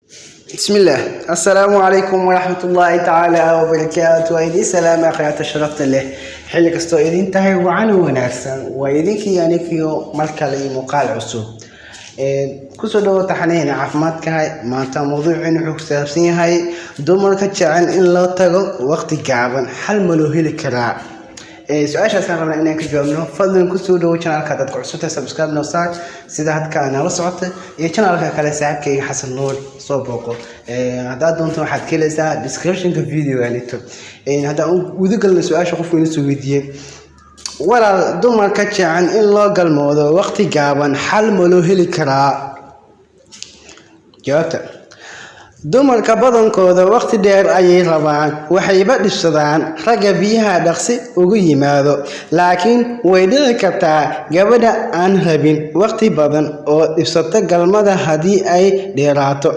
Bismillaah. Assalaamu calaykum waraxmatullaahi tacaala wabarakaatu. Waa idiin salaama, akhyaarta sharafta leh. Xilli kastoo idin tahay wacan wanaagsan. Waa idinkii anigiyo mar kale iyo muuqaal cusub. Kusoo dhawo taxanaheyna caafimaadka. Maanta mawduuceen wuxuu ku saabsan yahay dumarka jecel in loo tago waqti gaaban, xal ma loo heli karaa? Su-aashaasaan rabnaa inaan ka jawaabno. Fadlan kusoo dhawo channelka. Dadka cusubta subscribe noo saar, sida hadka nala socota, iyo channelka kale saaxiibkayga Xasan Nuur soo booqo. Haddaad doonto waxaad ka helaysaa descriptionka videoganito. Haddaan guda galna su-aasha qofku ina soo weydiiyey: "Walaal, dumarka jecel in loo galmoodo waqti gaaban, xal ma loo heli karaa?" Jawaabta: dumarka badankooda waqti dheer ayay rabaan, waxayba dhibsadaan ragga biyaha dhaqsi ugu yimaado. Laakiin way dhici kartaa gabadha aan rabin waqti badan oo dhibsato galmada haddii ay dheeraato.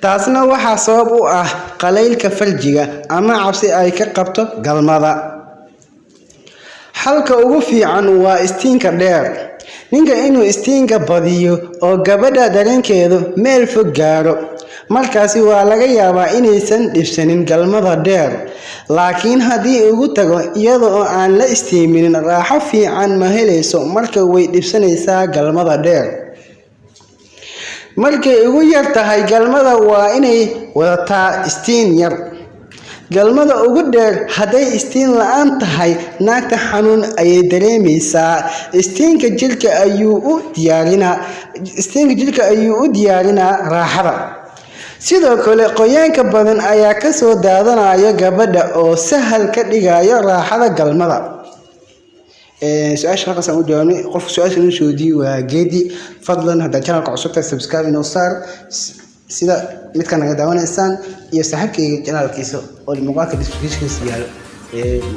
Taasna waxaa sabab u ah qalaylka farjiga ama cabsi ay ka qabto galmada. Xalka ugu fiican waa istiinka dheer. Ninka inuu istiinka badiyo oo gabadha dareenkeedu meel fog gaaro, markaasi waa laga yaabaa inaysan dhibsanin galmada dheer. Laakiin haddii ugu tago iyada oo aan la istiiminin, raaxo fiican ma helayso, marka way dhibsanaysaa galmada dheer. Markay ugu yar tahay galmada waa inay wadataa istiin yar. Galmada ugu dheer hadday istiin la-aan tahay, naagta xanuun ayay dareemaysaa. Istiinka jirka ayuu u diyaarinaa raaxada. Sidoo kale qoyaanka badan ayaa kasoo daadanaya gabadha oo sahal ka dhigaya raaxada galmada. Su-aasha halkaas aan u jawaabnay. Qofka su-aasha inoo soo weydiiyey waa Geedi. Fadlan haddaad channelka cusub tahay, subscribe inoo saar, sida midka naga daawanaysaan, iyo saaxiibkayga channelkiisa oo muuqaalka descriptionkiisa yaalo.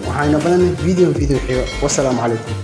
Waxaana badan video xigo. Wasalaamu calaykum.